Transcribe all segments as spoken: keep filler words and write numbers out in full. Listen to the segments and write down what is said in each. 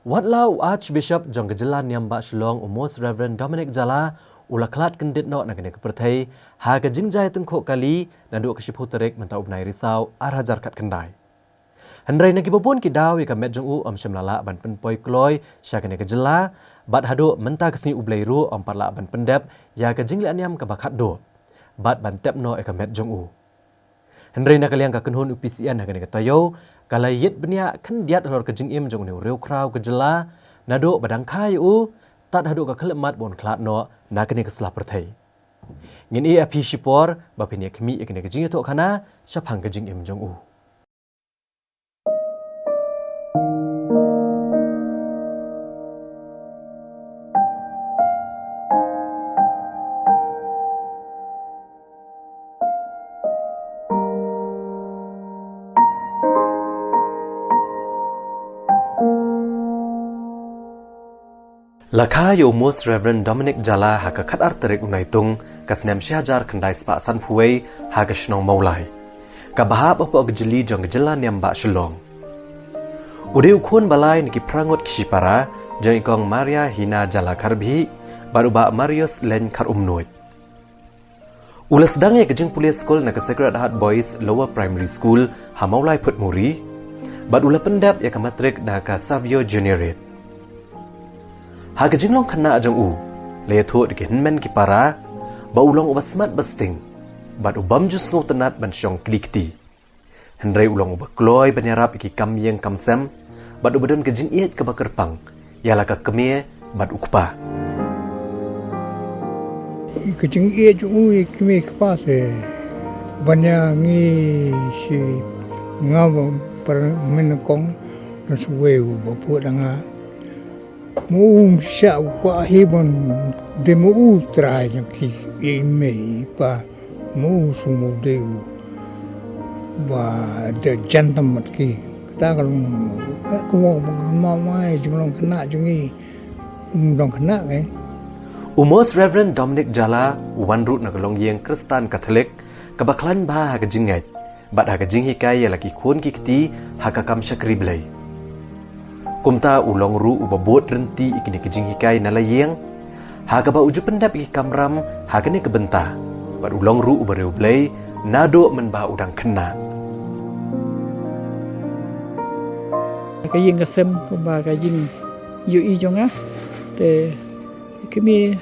Wat la u Archbishop jong ka jylla niam bah Shillong, u Most Reverend Dominic Jala, u la khlad kyndit noh na kane ka pyrthei ha ka jingjia tyngkhuh kali naduh ka shiphew tarik mynta u bnai Risaw ar hajar khatkhyndai. Hynrei na kiba bun ki daw ïa ka met jong u ym shym la lah ban pynpoi kloi sha kane ka jylla, bad haduh mynta ka sngi U Blei ruh ym pat lah ban pyndep ïa ka jingleh niam kaba khatduh bad ban tep noh ïa ka met jong u. Hynrei na ka liang ka kynhun u P C N ha kane ka taïew ka la ïit bniah khyndiat halor ka jingim jong une u riewkhraw ka jylla, naduh ba dang kha ïa u tad haduh ka khyllipmat ba un khlad noh na kane ka sla pyrthei. Ngin ïa phi shipor ba phin ïa khmih ïa kane ka jingïathuhkhana shaphang ka jingim jong u. La kha ïa u Most Reverend Dominic Jala ha ka khatar tarik u Naitung, ka snem shi hajar khyndai spah sanphew wei, ha ka shnong Mawlai, kaba hap hapoh ka jylliew jong ka jylla niam bah Shillong. U dei u khun ba lai na ki phra ngut ki shipara, jong i kong Maria Hina Jala Kharbhih bad u bah Marius Leng Kharumnuid. U la sdang ïa ka jingpule skul na ka Sacred Heart Boys Lower Primary School ha Mawlai Phutmuri, bad u la pyndep ïa ka matrik na ka Savio Juniorate. Ha ka jinglong khynnah jong u, la ïathuh da ki hynmen ki para ba u long uba smat ba sting bad u bym ju sngewtynnad ban shong kli kti. Hynrei u long uba kloi ban ïarap ïa ki kam ïing kam sem, bad uba don ka jingïeit kaba kyrpang ïa la ka kmie bad u kpa. Ka jingïeit jong u ïa ki kmie ki kpa te, ban ïa ngi shi nga ba para mynnyngkong, don sa uwei uba pud ïa nga. Mo u shah u kwah hi ban dei mo u trai jong ki, i mei i pa, mo u shu mo dei u ba da jan tam mat ki. Kata ka long, eh, ka mo ba ka mo mai jong long khynnah jong i, kum dong khynnah, eh. U Most Reverend Dominic Jala u wan ruh na ka longïing Khristan Katholik kaba khlaiñ bha ha ka jingngeit bad ha ka jinghikai ïa la ki khun ki kti ha ka kam shakri Blei. Kumta u long ruh uba bud rynti ïa kine ki jinghikai na la ïing, ha kaba u ju pyndep ïa ki kamram ha kane ka bynta, bad u long ruh uba riewblei naduh mynba u dang khynnah. Ka ïing ka sem kumba ka jingïohi jong nga, te kmie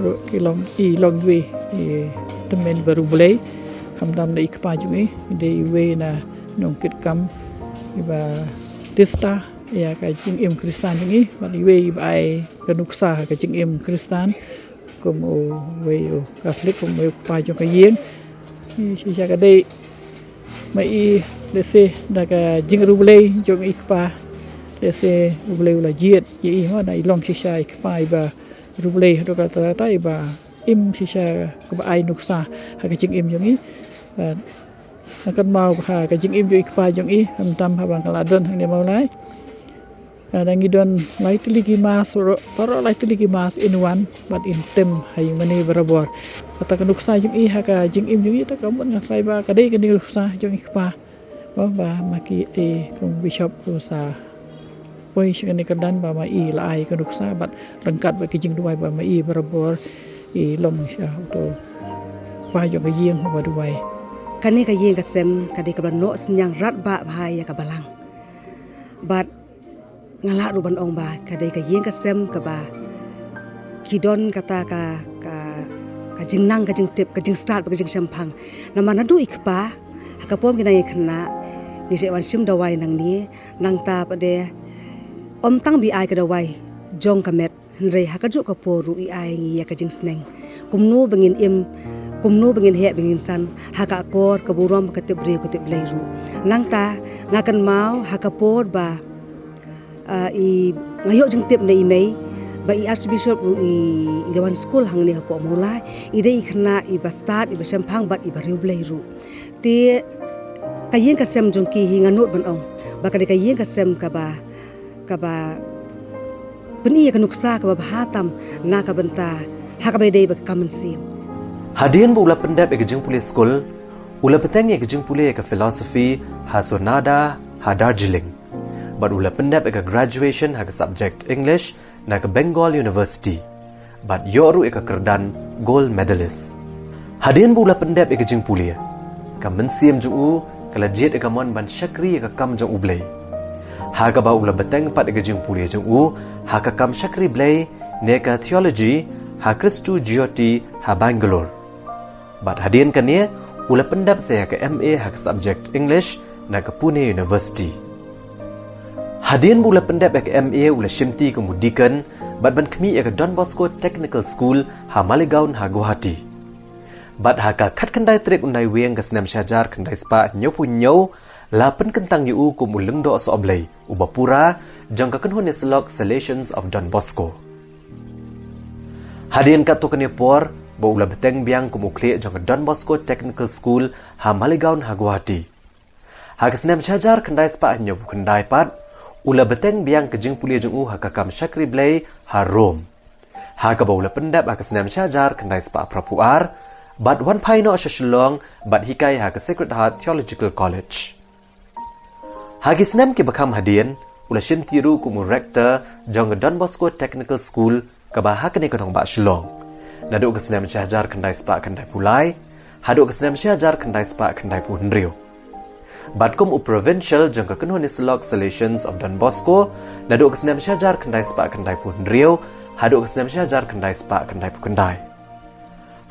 ruh ki long, i long iwei i tymmen ba riewblei. Khamtam na i kpa jong i, i dei iwei na nongkitkam iba tista ïa ka jingim Khristan jong i, bad iwei iba ai ka nuksa ha ka jingim Khristan, kum uwei u Katholik, kum uwei u kpa jong ka ïing. I shisha ka dei ma i, lehse da ka jingriewblei jong i kpa, lehse U Blei u la jied ïa i, mo, da i long shisha i kpa iba riewblei haduh katta katta, iba im shisha kaba ai nuksa ha ka jingim jong i. Bad nga kynmaw ba ha ka jingim jong i kpa jong i, khamtam haba nga la don hangne Mawlai, ah, da ngi don lai tylli ki mass, baroh, baroh lai tylli ki mass in wan bad in tem ha ïingmane barabor. Kata ka nuksa jong i ha ka jingim jong i, ta ka mut nga trai ba ka dei kane ka nuksa jong i kpa. Ba, ba ma ki, eh, kong bishop u sa poi sha kane ka kyrdan ba ma i la ai ka nuksa bad ryngkat bad ki jingduwai ba ma i barabor i long sha uto u kpa jong ka ïing uba duwai. Kane ka ïing ka sem ka dei kaba la noh synñiang radbah bha ïa ka balang. Bad nga lah ruh ban ong ba ka dei ka ïing ka sem kaba ki don kata ka, ka, ka jingnang, ka jingtip, ka jingstad bad ka jingshemphang. Namar naduh i kpa ha ka por ba ngi nang ïakhynnah, ngi shait wan shim dawai nangne, nangta pat de ym tang ba i ai ka dawai jong ka met, hynrei ha kajuh ka por ruh i ai ngi ïa ka jingsneng. Kumno ba ngin im, kumno ba ngin heh ba ngin san ha ka akor ka burom ka tip briew ka tip Blei ruh. Nangta nga kynmaw ha ka por ba, ah, i, nga ïoh jingtip na i mei ba i Archbishop ruh i, i la wan skul hangne hapoh Mawlai, i dei i khynnah iba stad, iba shemphang bad iba riewblei ruh. Te ka ïing ka sem jong ki hi nga nud ban ong ba ka dei ka ïing ka sem kaba, kaba pyni ïa ka nuksa kaba bha tam na ka bynta ha kaba ïadei bad ka kam mynsiem. Hadien ba u la pyndep ïa ka jingpule skul, u la bteng ïa ka jingpule ïa ka philosophy ha SONADA ha Darjeeling. Bad u la pyndep ïa ka graduation ha ka subject English na ka Bengal University. Bad ïoh ruh ïa ka kyrdan gold medalist. Hadien ba u la pyndep ïa ka jingpule, ka mynsiem jong u ka la jied ïa ka mon ban shakri ïa ka kam jong U Blei. Ha kaba u la bteng pat ïa ka jingpule jong u ha ka kam shakri Blei, ne ka theology, ha Christu Jyoti ha Bangalore. Bad hadien kane, u la pyndep sa ïa ka M A ha ka subject English na ka Pune University. Hadien ba u la pyndep ïa ka M A, u la shimti kum u deacon bad ban khmih ïa ka Don Bosco Technical School ha Maligaon ha Guwahati. Bad ha ka khatkhyndai tarik u Naiwieng ka snem shihajar khyndai spah hynñiewphew hynñiew, la pynkyntang ïa u kum u Lyngdoh Sohblei uba pura jong ka kynhun ïasyllok Salesians of Don Bosco. Hadien katto katne por ba u la bteng biang kum u khlieh jong ka Don Bosco Technical School ha Maligaon ha Guwahati. Ha ka snem shihajar khyndai spah hynñiewphew khyndai pat, u la bteng biang ka jingpule jong u ha ka kam shakri Blei ha Rome. Ha kaba u la pyndep ha ka snem shihajar khyndai spah phraphew ar, bad wan phai noh sha Shillong bad hikai ha ka Sacred Heart Theological College. Ha ki snem kiba kham hadien, u la shimti ruh kum u rector jong ka Don Bosco Technical School, kaba ha kane ka nongbah Shillong. Naduh ka snem shihajar khyndai spah khyndaiphew lai, haduh ka snem shihajar khyndai spah khyndaiphew hynriew. Bad kum u provincial jong ka kynhun ïasyllok Salesians of Don Bosco, naduh ka snem shihajar khyndai spah khyndaiphew hynriew, haduh ka snem shihajar khyndai spah khyndaiphew khyndai.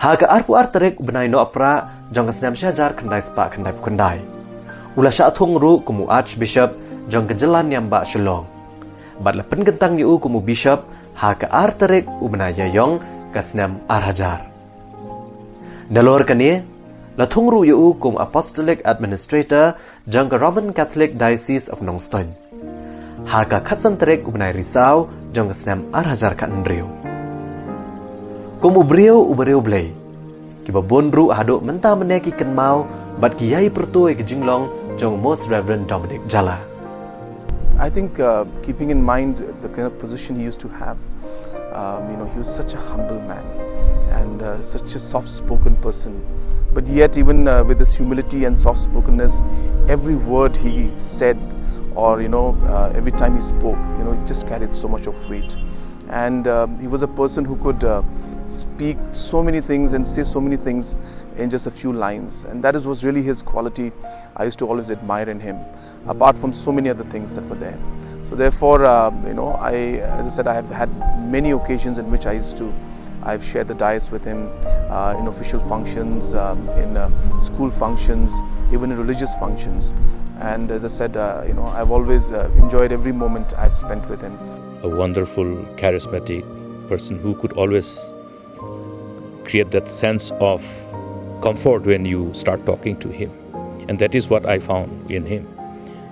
Ha ka arphew ar tarik u bnai Nohprah jong ka snem shihajar khyndai spah khyndaiphew khyndai, u la shah thung ruh kum u Archbishop jong ka jylla niam bah Shillong. Bad la pynkyntang ïa u kum u Bishop ha ka ar tarik u bnai Ïaïong ka snem ar hajar. Nalor kane, la thung ruh ïa u kum Apostolic Administrator jong ka Roman Catholic Diocese of Nongstoiñ ha ka khatsan tarik u bnai Risaw jong ka snem ar hajar khathynriew. Kum u briew uba riewblei, kiba bun ruh haduh mynta mynne ki kynmaw bad ki ïai pyrto ïa ka jinglong jong u Most Reverend Dominic Jala. I think, uh, keeping in mind the kind of position he used to have, um, you know, he was such a humble man and, uh, such a soft-spoken person. But yet, even, uh, with his humility and soft-spokenness, every word he said, or, you know, uh, every time he spoke, you know, it just carried so much of weight. And, um, he was a person who could, uh, speak so many things and say so many things in just a few lines. And that is, was really his quality I used to always admire in him, apart from so many other things that were there. So therefore, uh, you know, I, as I said, I have had many occasions in which I used to, I've shared the dais with him, uh, in official functions, um, in, uh, school functions, even in religious functions. And as I said, uh, you know, I've always, uh, enjoyed every moment I've spent with him. A wonderful, charismatic person who could always create that sense of comfort when you start talking to him. And that is what I found in him.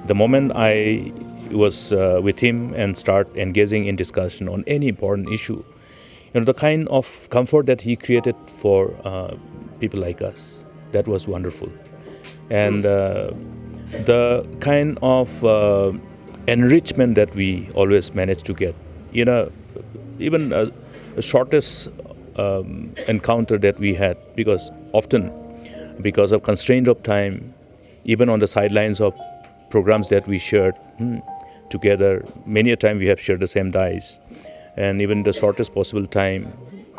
The moment I was, uh, with him and start engaging in discussion on any important issue, you know, the kind of comfort that he created for, uh, people like us, that was wonderful. And, uh, the kind of, uh, enrichment that we always managed to get, you know, even, uh, the shortest, um, encounter that we had, because often, because of constraint of time, even on the sidelines of programs that we shared, hmm, together, many a time we have shared the same dais, and even the shortest possible time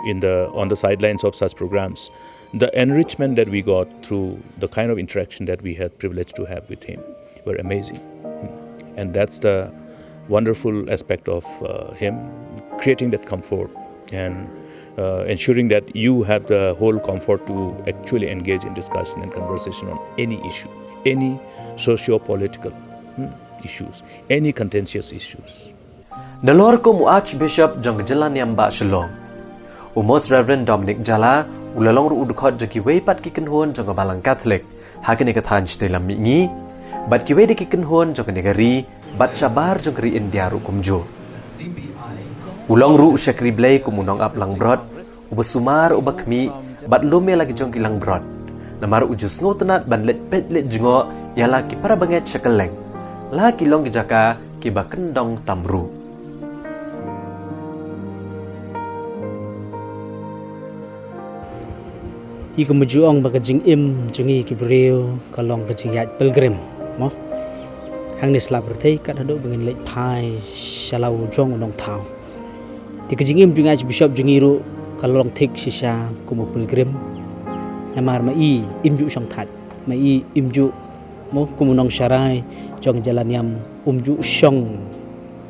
in the, on the sidelines of such programs, the enrichment that we got through the kind of interaction that we had privilege to have with him were amazing. Hmm. And that's the wonderful aspect of, uh, him, creating that comfort and, uh, ensuring that you have the whole comfort to actually engage in discussion and conversation on any issue, any socio-political, hmm, issues, any contentious issues. Nalor kum u Archbishop jong ka jylla niam bah Shillong, u Most Reverend Dominic Jala u la long ruh u dkhot jong kiwei pat ki kynhun jong ka Balang Catholic ha kane ka thaiñ shatei lam mihngi, bad kiwei de ki kynhun jong kane ka ri, bad shabar jong ka ri India ruh kumjuh. U long ruh u shakri Blei kum u nongap langbrot, uba sumar, uba khmih, bad lum ïa la ki jong ki langbrot. Namar u ju sngewtynnad ban leit peit leit jngoh ïa la ki para bangeit sha kylleng, la ki long ki jaka kiba kyndong tam ruh. Ngi kumjuh ong ba ka jingim jong ngi ki briew ka long ka jingïaid pilgrim, mo. Hangne sla pyrthei kat haduh ba ngin leit phai sha la u jong u nongthaw. Te ka jingim jong i Archbishop jong i ruh ka long thik shisha kum u pilgrim. Namar ma i im ju shong thait, ma i im ju mo kum u nongsharai jong jylla niam, um ju shong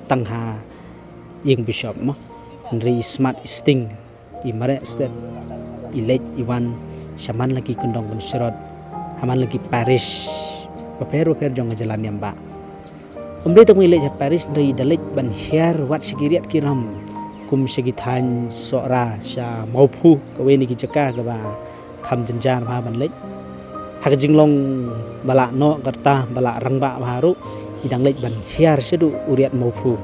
tang ha ïing bishop mo. Hynrei i smat i sting, i mareh stet, i leit i wan sha man la ki kyndong kynshrot, ha man la ki parish bapher bapher jong ka jylla niam bah. Um dei tang i leit sha parish, hynrei i da leit ban hiar wat sha ki riat ki ram, kum sha ki thaiñ Sohra, sha Mawphu, kawei na ki jaka kaba kham jynjar bha ban leit. Ha ka jinglong ba la noh ka rta, ba la rangbah bha ruh, i dang leit ban hiar shaduh u riat Mawphu.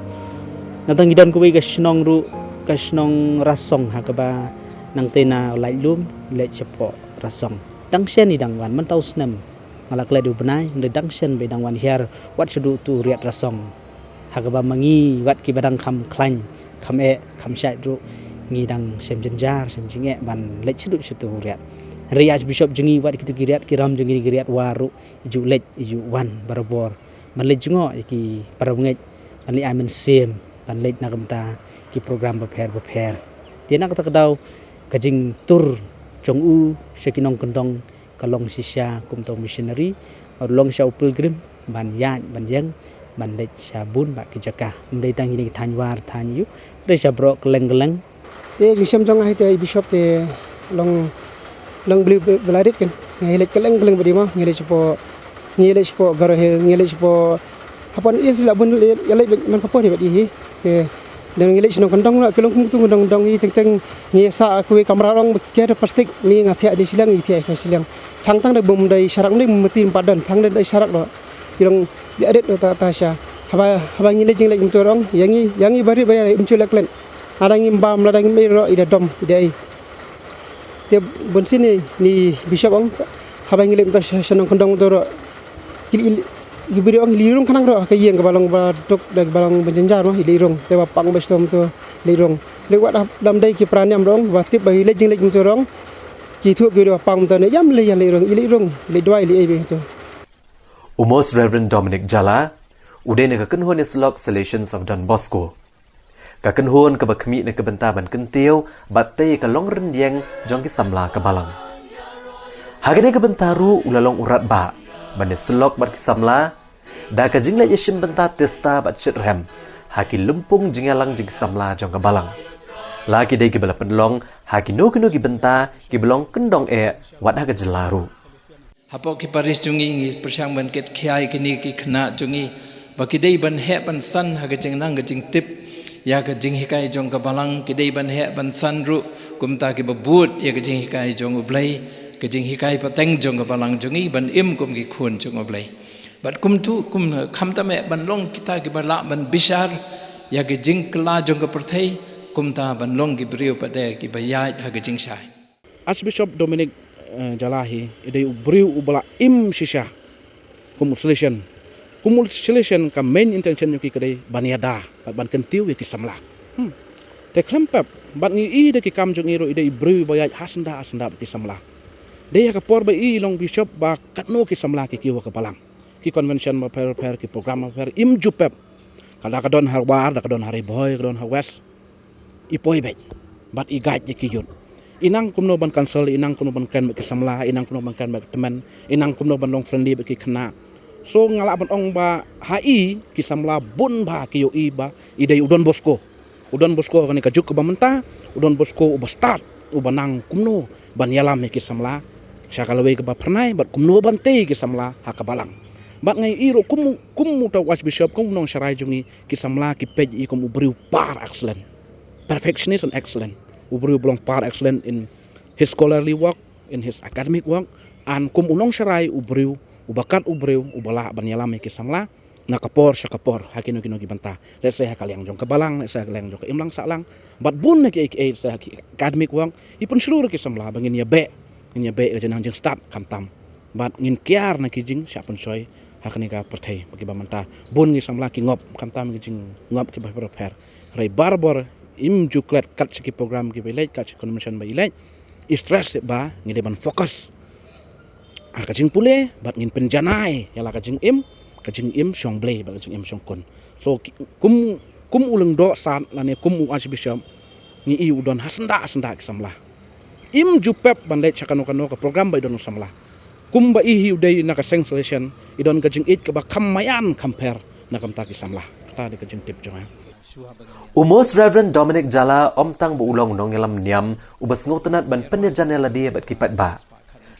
Nangta ngi don kawei ka shnong ruh, ka shnong Rasong, ha kaba nangta na Laitlum i leit shapoh Rasong. Dang shen i dang wan, mynta u snem nga la klet u bnai, hynrei dang shen ba i dang wan hiar wat shaduh utu u riat Rasong. Ha kaba ma ngi wat kiba dang kham khlaiñ, kham eh, kham shait ruh, ngi dang shem jynjar, shem jingeh ban leit shaduh shaduh u riat. Hynrei Archbishop jong ngi wat kito ki riat ki ram jong ngi, ki riat War ruh, i ju leit, i ju wan barabor ban leit jngoh ïa ki para bangeit, ban leit ai mynsiem, ban leit na ka bynta ki program bapher bapher. Te na kata ka daw ka jingtur jong u sha ki nongkyndong ka long shisha kum uta u missionary, bad long shisha u pilgrim, ban ïaid ban ïeng, ban leit sha bun bah ki jaka. Ym dei tang ïa ki thaiñ War thaiñ ïa u, hynrei sha baroh kylleng kylleng. Te jingshem jong nga hi te i bishop te long, long bli bla rit kan. Ngi leit kylleng kylleng bad i mo, ngi leit shapoh, ngi leit shapoh Garo Hills, ngi leit shapoh Hapon is la bun le, ïa leit man ka por hi bad i hi. Te, dan ngi leit shnong kyndong la, ki long kum tu kyndong kyndong hi teng teng ngi sa kawei kamra rong ba kiar plastik, mi nga thiah dei shiliang, i thiah dei shiliang. Thang tang da bum dei sharak, dei mati pat dan, thang dei sharak do. Ki long ïa rit do ta, ta sha. Haba, haba ngi leit jing leit kum tu rong, ïa ngi, ïa ngi bari bari um chu lek len. Ada ngi bam, lada ngi mei ro, i da dom, i da ei. Te bun sien i, ni bishop ong, haba ngi leit mynta sha, sha nongkyndong to ro. Ki, ki, ki briew ong i leit rung khnang ro, ka ïing kaba long ba duk da kaba long ba jynjar mo, i leit rung. Te ba pang ba shitom to, i leit rung. Leit wat dam dei ki para niam ro ong, ba tip ba i leit jing leit mynta ro ong. Ki thuh ki briew ba pang mynta ne, ïam leit, ïam leit rung, i leit rung, i leit duwai, i leit ei be to. U Most Reverend Dominic Jala, u dei na ka kynhun ïasyllok Salesians of Don Bosco. Ka kynhun kaba khmih na ka bynta ban kyntiew bad tei ka long ryndieng jong ki samla ka balang. Ha kane ka bynta ruh u la long u radbah ban ïasyllok bad ki samla da ka jingleit ïashim bynta tista bad shitrhem ha ki lympung jingïalang jong ki samla jong ka balang. La ki dei kiba la pynlong ha kino kino ki bynta kiba long kyndong eh wat ha ka jylla ruh. Hapoh ki parish jong ngi ngi pyrshang ban kit khia ïa kine ki khynnah jong ngi ba ki dei ban heh ban san ha ka jingnang ka jingtip ïa ka jinghikai jong ka balang, ki dei ban heh ban san ruh kumta kiba bud ïa ka jinghikai jong U Blei, ka jinghikai pateng jong ka balang jong ngi ban im kum ki khun jong U Blei. Bad kumtu kum khamtam eh ban long kita kiba lah ban bishar ïa ka jingkylla jong ka pyrthei, kumta ban long ki briew pat de kiba ïaid ha ka jingshai. Archbishop Dominic, eh, Jala hi, i dei u briew uba la im shisha kum u Salesian. Kum u Salesian ka main intention jong ki ka dei ban ïada bad ban kyntiew ïa ki samla. Hmm. Te khlem pep, bad ngi i da ki kam jong i ruh i dei u briew uba ïaid ha syndah ha syndah bad ki samla. Dei ha ka por ba i long bishop ba katno ki samla ki kiew ha ka balang. Ki convention bapher bapher, ki program bapher, im ju pep. Ka da ka don ha War, da ka don ha Ri Bhoi, ka don ha West. I poi beit bad i guide ïa ki youth. I nang kumno ban counsel, i nang kumno ban kren bad ki samla, i nang kumno ban kren bad ki tymmen, i nang kumno ban long friendly bad ki khynnah. So nga lah ban ong ba ha i ki samla bun bha ki ïohi ba i dei u Don Bosco. U Don Bosco kane ka juk kaba mynta, u Don Bosco uba stad, uba nang kumno ban ïalam ïa ki samla sha ka lawei kaba phyrnai bad kumno ban tei ki samla ha ka balang. Bad nga i ruh kum, kum uta u Archbishop, kum u nongsharai jong ngi, ki samla ki peit i kum u briew par excellence. Perfectionist and excellent. U briew ba long par excellent in his scholarly work, in his academic work, and kum u nongsharai u briew, uba kat u briew, uba lah ban ïalam ïa ki samla na ka por sha ka por, ha kino kino ki bynta. Let's say ha ka liang jong ka balang, let's say ha ka liang jong ka imlang sahlang. Bad bun na ki, ki, let's say ha ki academic work, i pynshlur ïa ki samla ba ngin ïa beh, ngin ïa beh ka jingnang jingstad khamtam. Bad ngin kiar na ki jingshah pynshoi ha kane ka pyrthei ba kiba mynta bun ngi samla ki ngop, khamtam ki jingngop kiba pher pher. Hynrei barabor im ju klet kat sha ki program kiba i leit, kat sha ki convention ba i leit. I stress ba ngi dei ban focus ha ka jingpule bad ngin pynjanai ïa la ka jingim. ka jingim shong Blei bad ka jingim shong khun. So ki- kum kum u Lyngdoh Sat lane kum u Archbishop, ngi i u don ha syndah ha syndah ki samla. Im ju pep ban leit sha kano kano ka program ba i don u samla. Kumba i hi u dei na ka seng Salesian, i don ka jingïeit kaba kham maïan kham pher na ka bynta ki samla. Kata dei ka jingtip jong nga. U Most Reverend Dominic Jala ym tang ba u long u nongïalam niam uba sngewtynnat ban pynïajan ïa lade bad ki paidbah.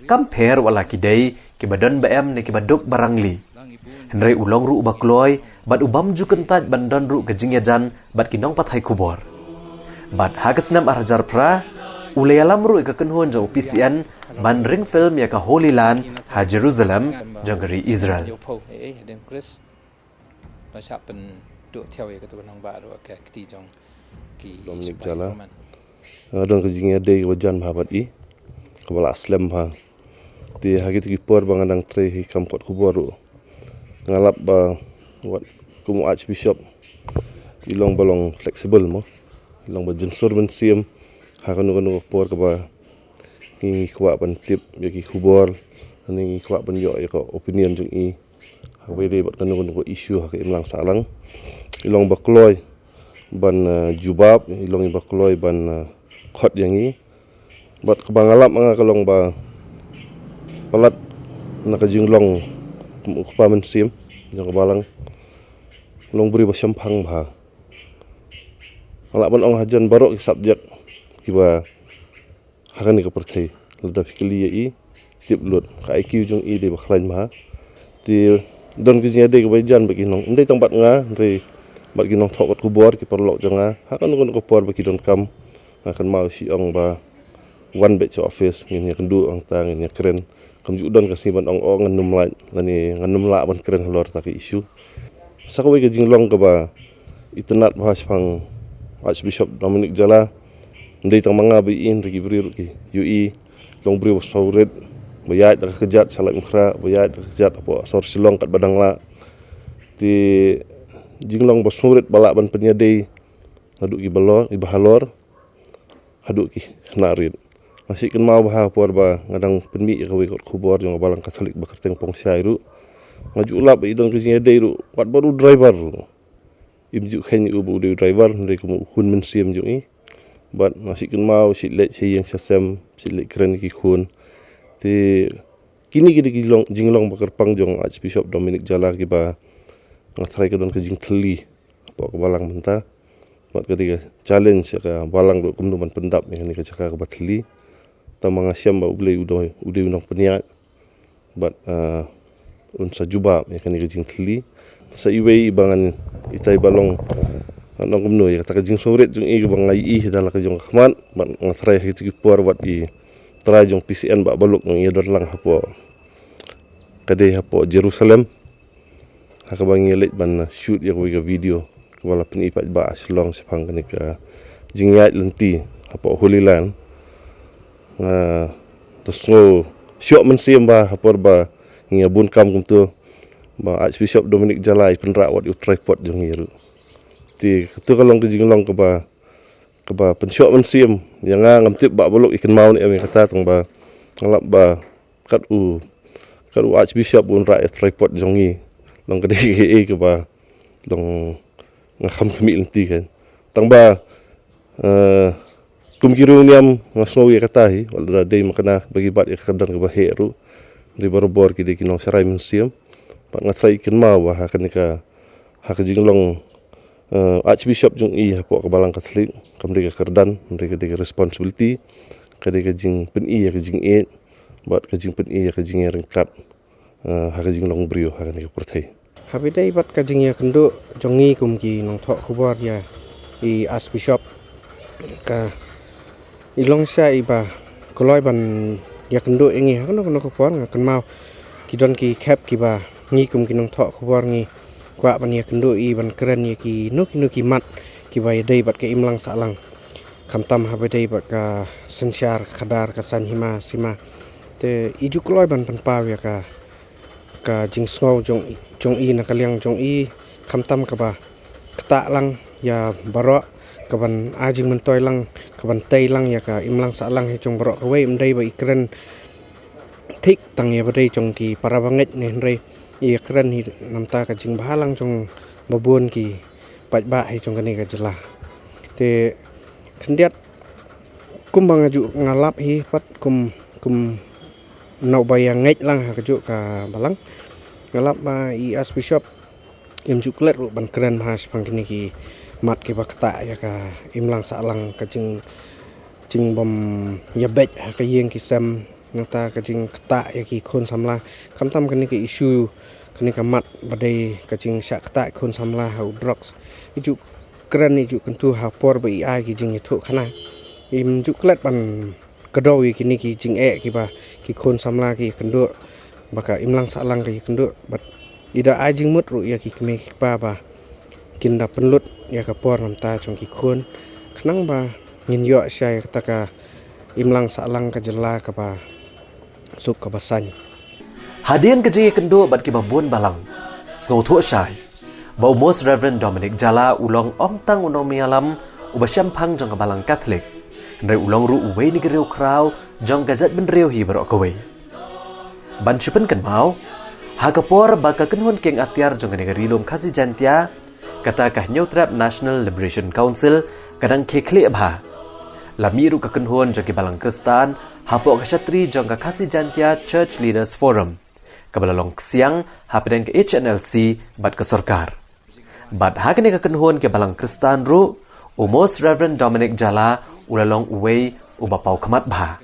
Kam pher wat la ki dei kiba don ba em ne kiba duk ba rangli. Hynrei u long ruh uba kloi bad u bym ju kyntait ban don ruh ka jingïajan bad ki nongpathai khubor. Bad ha ka snem ar hajar phra, u la ïalam ruh ïa ka kynhun jong u P C N ban ring film ïa ka Holy Land ha Jerusalem jong ka ri Israel. Ba shah pynduh thiaw ïa katu ka nongbah ruh ka kti jong ki Dominic Jala. Nga don ka jingïadei kaba jan bha bad i, kaba la slem bha. Te ha kitu ki por ba nga dang trei hi kam kot khubor ruh, nga lap ba wat kum u Archbishop i long ba long flexible mo, i long ba jynsur mynsiem ha kano kano ka por kaba ngi kwah ban tip ïa ki khubor, ngi kwah ban ïoh ïa ka opinion jong i ha kaba ïadei bad kano kano ka issue ha ka imlang sahlang. I long ba kloi ban uh, jubab, i long ba kloi ban uh, khot ïa ngi. Bad kaba nga lap nga ka long ba palat na ka jinglong kum u kpa mynsiem jong ka balang, long briew ba shemphang bha. Nga lah ban ong hajan baroh ki subject kiba ha kane ka pyrthei, lada phi kylli ïa i, tip lut, ka I Q jong i dei ba khlaiñ bha. Te don ka jingïadei kaba jan bad ki nong, ym dei tang bad nga, hynrei bad ki nongthoh kot khubor, ki paralok jong nga ha kano kano ka por ba ki donkam. Nga kynmaw shi ong ba wan beit sha office, ngin ïakynduh hangta, ngin ïakren. Kam ju don ka sngi ban ong, oh, ngan nym lah, lane ngan nym lah ban kren halor kata ka issue. Sa kawei ka jinglong kaba itynnat bha shaphang Archbishop Dominic Jala. Ym dei tang ma nga ba ïohi, hynrei ki briew ruh ki ïohi. Long briew ba sngewrit, ba ïaid da ka kjat sha Laitumkhrah, ba ïaid da ka kjat hapoh sor Shillong katba dang lah. Te jinglong ba sngewrit ba lah ban pynïadei naduh kiba lor, kiba halor haduh ki khynnah rit. Nga sngewkynmaw bha ha por ba nga dang pynmih ïa kawei ka kot khubor jong ka Balang Katholik ba kyrteng Pongshai ruh. Nga ju lap ba i don ka jingïadei ruh, wat bad u driver ruh. Im ju kheiñ ïa u ba u dei u driver, hynrei kum u khun mynsiem jong i. Bad nga sngewkynmaw, shu leit sha ïing sha sem, shu leit kren ïa ki khun. Te kine ki dei ki long, jinglong ba kyrpang jong Archbishop Dominic Jala kiba nga tharai ka don ka jingthylli hapoh ka balang mynta. Bad ka dei ka challenge ïa ka balang ruh kumno ban pyndap ïa kane ka jaka kaba thylli. Tang ma nga shem ba U Blei u dei, u dei u nongpynïaid. Bad, ah, un sa jubab ïa kane ka jingthylli. Sa iwei ba ngan itai ba long, ngan ong kumno ïa kata ka jingsngewrit jong i ba nga ïohi da la ka jong ka khmat. Bad nga tharai ha kitu ki por wat i trai jong P C N Bah Baluk ngi ïa don lang hapoh, ka dei hapoh Jerusalem. Ha kaba ngi leit ban shoot ïa kawei ka video kaba la pyni pat ba Shillong shaphang kane ka jingïaid lynti hapoh Holy Land. Nga to sngew shoh mynsiem bha ha por ba ngi ïa bun kam kumto ba Archbishop Dominic Jala i pynrah wat ïa u tripod jong ngi ruh. Te kato ka long ka jinglong kaba, kaba pynshoh mynsiem ïa nga. Ngam tip Bah Baluk i kynmaw ne em ïa kata, tang ba nga lap ba kat u, kat u Archbishop un rah ïa tripod jong ngi. Long ka dei kaei kaba long nga kham khmih lynti kan. Tang ba, eh, kum ki riewniam nga sngew ïa kata hi, wat la dei ma kane ba ki bat ïa ka kyrdan kaba heh ruh. Dei barabor ki dei ki nongsharai mynsiem. Bad nga tharai i kynmaw ba ha kane ka, ha ka jinglong, eh, Archbishop jong i hapoh ka Balang Katholik, kam dei ka kyrdan, kam dei ka, dei ka responsibility, ka dei ka jingpyni ïa ka jingïeit bad ka jingpyni ïa ka jingïaryngkat, eh, ha ka jinglong briew ha kane ka pyrthei. Haba ïadei bad ka jingïakynduh jong ngi kum ki nongthoh khubor ïa i Archbishop, ka i long shisha iba kloi ban ïakynduh ïa ngi ha kano kano ka por. Nga kynmaw ki don ki khep kiba ngi kum ki nongthoh khubor ngi kwah ban ïakynduh ïa i ban kren ïa kino kino ki mat kiba ïadei bad ka imlang sahlang, khamtam haba ïadei bad ka synshar, ka khadar, ka saiñ hima sima. Te i ju kloi ban pynpaw ïa ka, ka jingsngew jong i, jong i na ka liang jong i, khamtam kaba ktah lang ïa baroh, kaban ai jingmyntoi lang, kaban tei lang ïa ka imlang sahlang hi jong baroh kawei. Ym dei ba i kren thik tang ïa ba dei jong ki para bangeit ne, hynrei Ïa kren hi namar ka jingbhalang jong babun ki paidbah hi jong kane ka jylla. Te khyndiat kumba nga ju nga lap hi pat kum kum nau ba ïa ngeit lang ha ka ju ka balang. Nga lap ba i Archbishop im ju klet ruh ban kren ha shaphang kine ki mat ki ba kata ïa ka imlang sahlang ka jing jingbym ïa beit ha ka ïing ki sem nangta ka jingkata ïa ki khun samla. Khamtam kane ka issue kane ka mat ba dei ka jingshah kata khun samla ha u drugs. I ju kren i ju kyntu ha por ba i ai ki jingïathuh khana. Im ju klet ban kdew ïa kine ki jingeh ki ba ki khun samla ki kynduh ba ka imlang sahlang ki kynduh bad i da ai jingmut ruh ïa ki kmie ki kpa ba kin da pynlut ïa ka por namar jong ki khun khnang ba ngin ïoh shai kata ka imlang sahlang ka jylla kaba suk kaba saiñ. Hadien ka jingïakynduh bad kiba bun balang, sngewthuh shai ba u Most Reverend Dominic Jala u long ym tang u nongmihlam uba shemphang jong ka balang Katholik, hynrei u long ruh uwei na ki riewkhraw jong ka jaitbynriew hi baroh kawei. Ban shu pynkynmaw, ha ka por ba ka kynhun kieng atiar jong kane ka Ri Lum Khasi Jaintia, kata ka Hynñiewtrep National Liberation Council ka dang khie khlieh bha, la mih ruh ka kynhun jong ki balang Khristan hapoh ka shatri jong ka Khasi Jaintia Church Leaders Forum, kaba la long ksiang hapdeng ka H N L C bad ka sorkar. Bad ha kane ka kynhun ki balang Khristan ruh, u Most Reverend Dominic Jala u la long uwei uba paw khmat bha.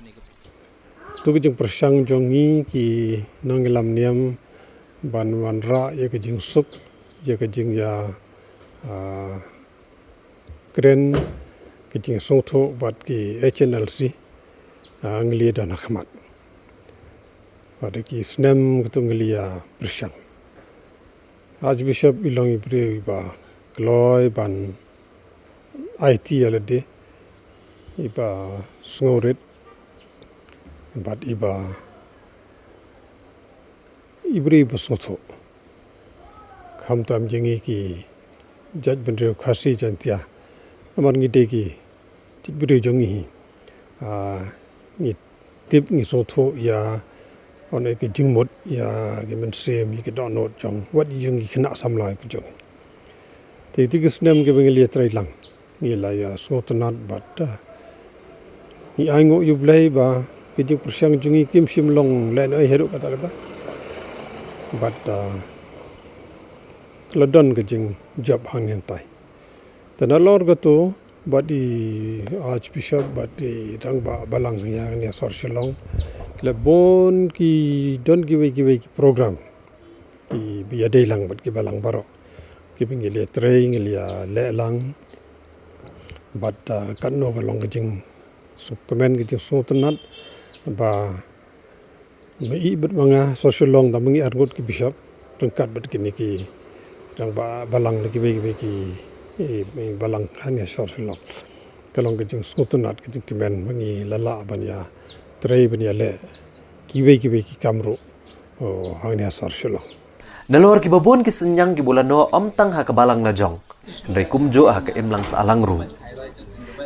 Tu ka jingpyrshang jong ngi ki nongïalam niam ban wanrah ïa ka jingsuk, ïa ka jingïa, ah, kren, ka jingsngewthuh bad ki H N L C, ah, ngi la don ha khmat. Bad ki snem katu ngi la pyrshang. Archbishop i long i briew iba kloi ban aiti ïa lade, iba sngewrit, bad iba i briew iba sngewthuh. Khamtam jong ngi ki jaitbynriew Khasi Jaintia, namar ngi dei ki jaitbynriew jong ngi hi. Ah, ngi tip ngi sngewthuh ïa, ong ïa ki jingmut, ïa ki mynsiem, ïa ki dohnud jong wat ïa jong ki khynnah samla ki jong. Te tu ki snem kiba ngi la trei lang, ngi la ïa sngewtynnat bad, ah, ngi ainguh ïa u Blei ba ki jingpyrshang jong ngi kim shym long lehnohei haduh katta katta. Bad, ah, ka la don ka jingjop hangne hangtai. Te nalor katu bad i Archbishop bad i rangbah balang ïa kane sor Shillong, la bun ki don kiwei kiwei ki program kiba ïadei lang bad ki balang baroh, kiba ngi la trei ngi la leh lang. Bad, ah, katno ka long ka jingsngewkmen ka jingsngewtynnat ba ma i bad ma nga sor Shillong da ma ngi arngut ki bishop ryngkat bad kine ki rangbah balang na kiwei kiwei ki, eh, balang hangne sor Shillong. Ka long ka jingsngewtynnat ka jingkmen ba ngi la lah ban ïa trei ban ïa leh kiwei kiwei ki kam ruh, oh, hangne sor Shillong. Nalor kiba bun ki synñiang kiba u la noh ym tang ha ka balang la jong, hynrei kumjuh ha ka imlang sahlang ruh.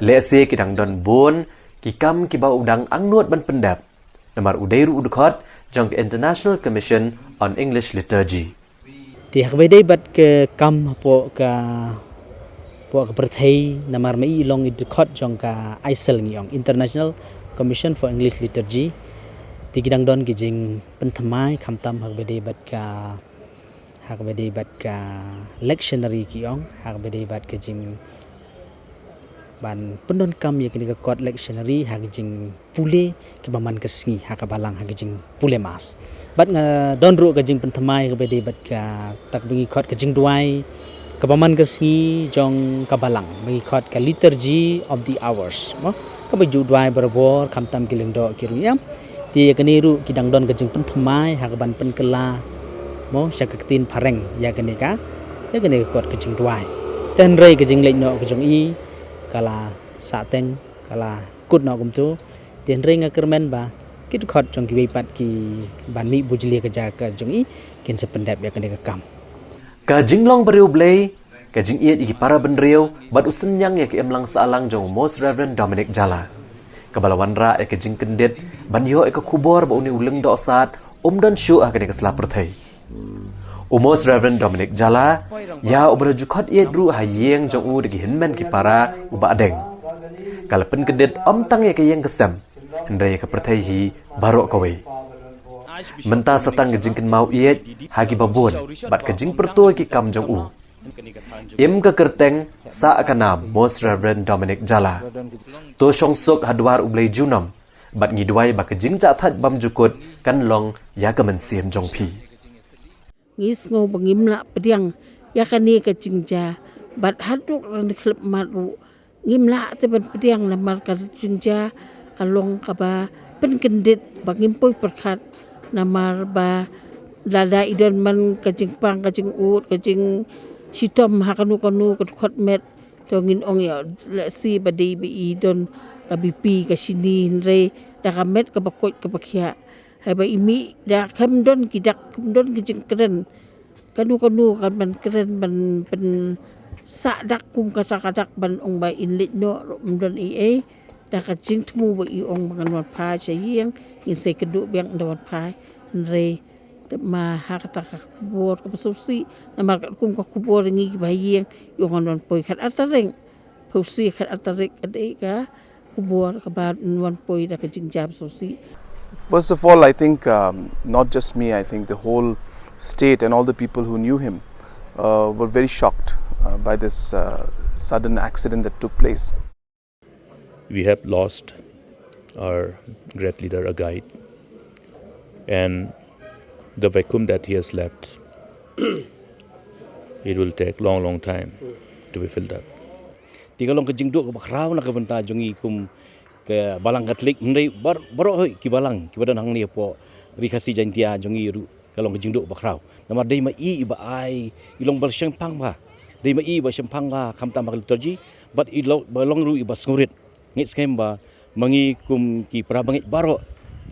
Lehse ki dang don bun ki kam kiba u dang angnud ban pyndep. Namar u dei ruh u dkhot jong ka International Commission on English Liturgy. Te ha kaba dei bad ka kam hapoh ka, hapoh ka pyrthei, namar ma i long i dkhot jong ka I C E L ngi ong, International Commission for English Liturgy. Te ki dang don ki jingpynthymmai khamtam ha kaba dei bad ka, ha kaba dei bad ka lectionary ki ong, ha kaba dei bad ka jing ban pyndonkam ïa kane ka kot lectionary ha ka jingpule kiba man ka sngi ha ka balang ha ka jingpule mass. Bad nga don ruh ka jingpynthymmai kaba dei bad kata kaba ngi khot ka jingduwai kaba man ka sngi jong ka balang ba ngi khot ka Liturgy of the Hours, mo, kaba ju duwai barabor khamtam ki lyngdoh ki ryngiam. Te ïa kane ruh ki dang don ka jingpynthymmai ha kaban pynkylla, mo, sha ka ktien phareng ïa kane ka, ïa kane ka kot ka jingduwai. Te hynrei ka jingleit noh ka jong i ka la sahteng, ka la kut noh kumto. Te hynrei nga kyrmen ba ki dkhot jong kiwei pat kiban mih bujli ka jaka jong i kin sa pyndep ïa kane ka kam. Ka jinglong briew Blei, ka jingïeit ïa ki para bynriew bad u synñiang ïa ka imlang sahlang jong u Most Reverend Dominic Jala, kaba la wanrah ïa ka jingkyndit ban ïoh ïa ka khubor ba une u lyngdoh sad um don shuh ha kane ka sla pyrthei. U Most Reverend Dominic Jala, ïa uba la ju khot ïeit ruh ha ïing jong u da ki hynmen ki para u Bah Deng. Ka la pynkyndit ym tang ïa ka ïing ka sem, hynrei ïa ka pyrthei hi baroh kawei. Mynta sa tang ka jingkynmaw ïeit ha kiba bun bad ka jingpyrto ïa ki kam jong u. Im ka kyrteng sah ka nam Most Reverend Dominic Jala. To shong suk ha dwar U Blei junom, bad ngi duwai ba ka jingjahthait bymjukut kan long ïa ka mynsiem jong phi. Ngi sngew ba ngim lah pdiang ïa kane ka jingjia, bad haduh rynkhlem mat ruh ngim lah te ban pdiang, namar ka jingjia ka long kaba pynkyndit ba ngim poi pyrkhat, namar ba lada i don man ka jingpang, ka jingud, ka jingshitom ha kano kano ka dkhot met, to ngin ong ïa, lehse ba dei ba i don ka B P, ka shini, hynrei da ka met kaba koit kaba khiah, haba i mih da kam don ki dak, kam don ki jingkren, kano kano kan ban kren ban pynsah dak kum kata ka dak ban ong ba in leit noh ruh ym don ei ei. Da ka jingthmu ba i ong ba ngan wan phai sha ïing, ngin sa ïakynduh biang ynda wan phai. Hynrei te ma ha kata ka khubor kaba sngewsih, namar katkum ka khubor ngi kiba ha ïing i ong ngan wan poi khatar tarik. Phew shi khatar tarik ka dei ka khubor kaba ngan wan poi da ka jingjia ba sngewsih. First of all, I think um, not just me, I think the whole state and all the people who knew him uh, were very shocked uh, by this uh, sudden accident that took place. We have lost our great leader, a guide, and the vacuum that he has left, it will take long, long time to be filled up. Te ka long ka jingduh kaba khraw na ka bynta jong ngi kum ka balang Katholik, hynrei bar- baroh hoi ki balang kiba don hangne hapoh Ri Khasi Jaintia jong ngi ruh ka long ka jingduh kaba khraw. Namar dei ma i iba ai, i long ba shemphang bha. Dei ma i iba shemphang bha khamtam ha ka liturgy, bad i long, ba long ruh iba sngewrit. Ngeit skhem ba ma ngi kum ki para bangeit baroh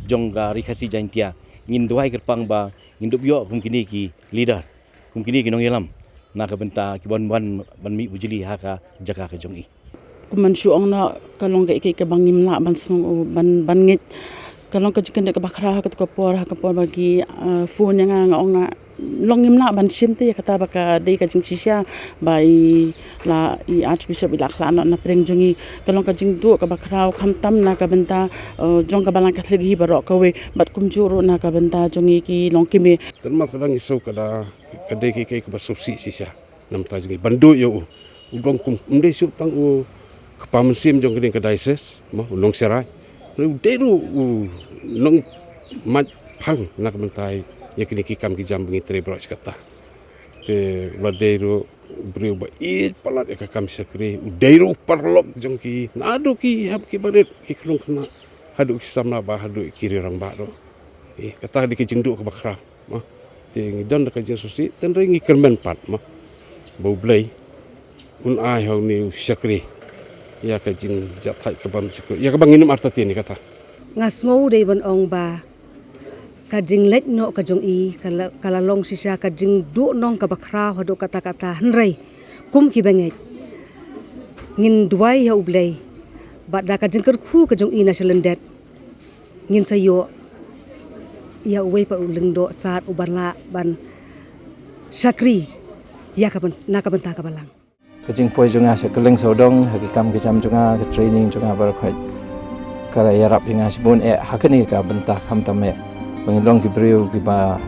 jong ka Ri Khasi Jaintia ngin duwai kyrpang ba ngin dup ïoh kum kine ki leader, kum kine ki nongïalam na ka bynta ki ban wan ban mih bujli ha ka jaka ka jong i. Kum ban shu ong noh, ka long kaei kaei kaba ngim lah ban sngew ban ban ngeit. Ka long ka jingkynduh kaba khraw ha kato ka por, ha ka por ba ki uh, phone ïa nga, nga ong nga long ngim lah ban shim te ïa kata ba ka dei ka jingshisha ba i la i Archbishop i la khlad noh na pdeng jong ngi. Ka long ka jingduh kaba khraw khamtam na ka bynta uh, jong ka balang Katholik hi baroh kawei, bad kumjuh ruh na ka bynta jong ngi ki longkmie. Tang ma ka dang i shu ka da ka dei kaei kaei kaba sngewsih shisha na ka bynta jong ngi ban duh ïa u. U dang kum, ym dei shuh tang u kpa mynsiem jong kane ka diocese, ma u nongsharai. U dei ruh u nongmait phang na ka bynta ïa kine ki kam ki jam ba ngi trei baroh shi katta. Te u la dei ruh u briew ba ïeit palat ïa ka kam shakri, u dei ruh u paralok jong ki, naduh ki hep ki barit, ki khyllung khynnah, haduh ki samla bad haduh ki riew rangbah ruh. Eh, kata dei ka jingduh kaba khraw, ma. Te ngi don da ka jingsngewsih, tang ngi kyrmen pat, ma, ba U Blei un ai ha une u shakri ïa ka jingjahthait ka bymjukut, ïa kaba nginym artatien ïa kata. Nga sngew dei ban ong ba ka jingleit noh ka jong i ka la, ka la long shisha ka jingduh nong kaba khraw haduh katta katta, hynrei kum ki bangeit ngin duwai ïa U Blei, bad da ka jingkyrkhu ka jong i na shalyndet ngin sa ïoh ïa uwei pat u lyngdoh sad uban lah ban shakri ïa ka byn-, na ka bynta ka balang. Ka jingpoi jong nga sha kylleng sawdong ha ki kam ki jam jong nga, ka training jong nga baroh khoit, ka la ïarap ïa nga shibun eh ha kane ka bynta khamtam eh ba ngin long ki briew kiba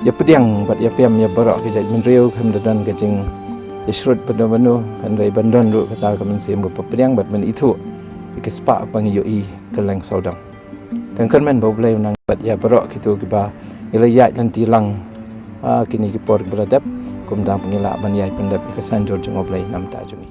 ïapdiang bad ïaphem ïa baroh ki jaitbynriew, khlem da don ka jingïashrut bad don bad don, hynrei ban don ruh kata ka mynsiem kaba pdiang bad ban ithuh ïa ki spah ba ngi ïohi kylleng sawdong. Te nga kyrmen ba U Blei un nang bad ïa baroh kito kiba ngi la ïaid lynti lang ha kine ki por kiba la dep, kumta ba ngi lah ban ïai pyndep ïa ka saiñdur jong U Blei na ka bynta jong ngi.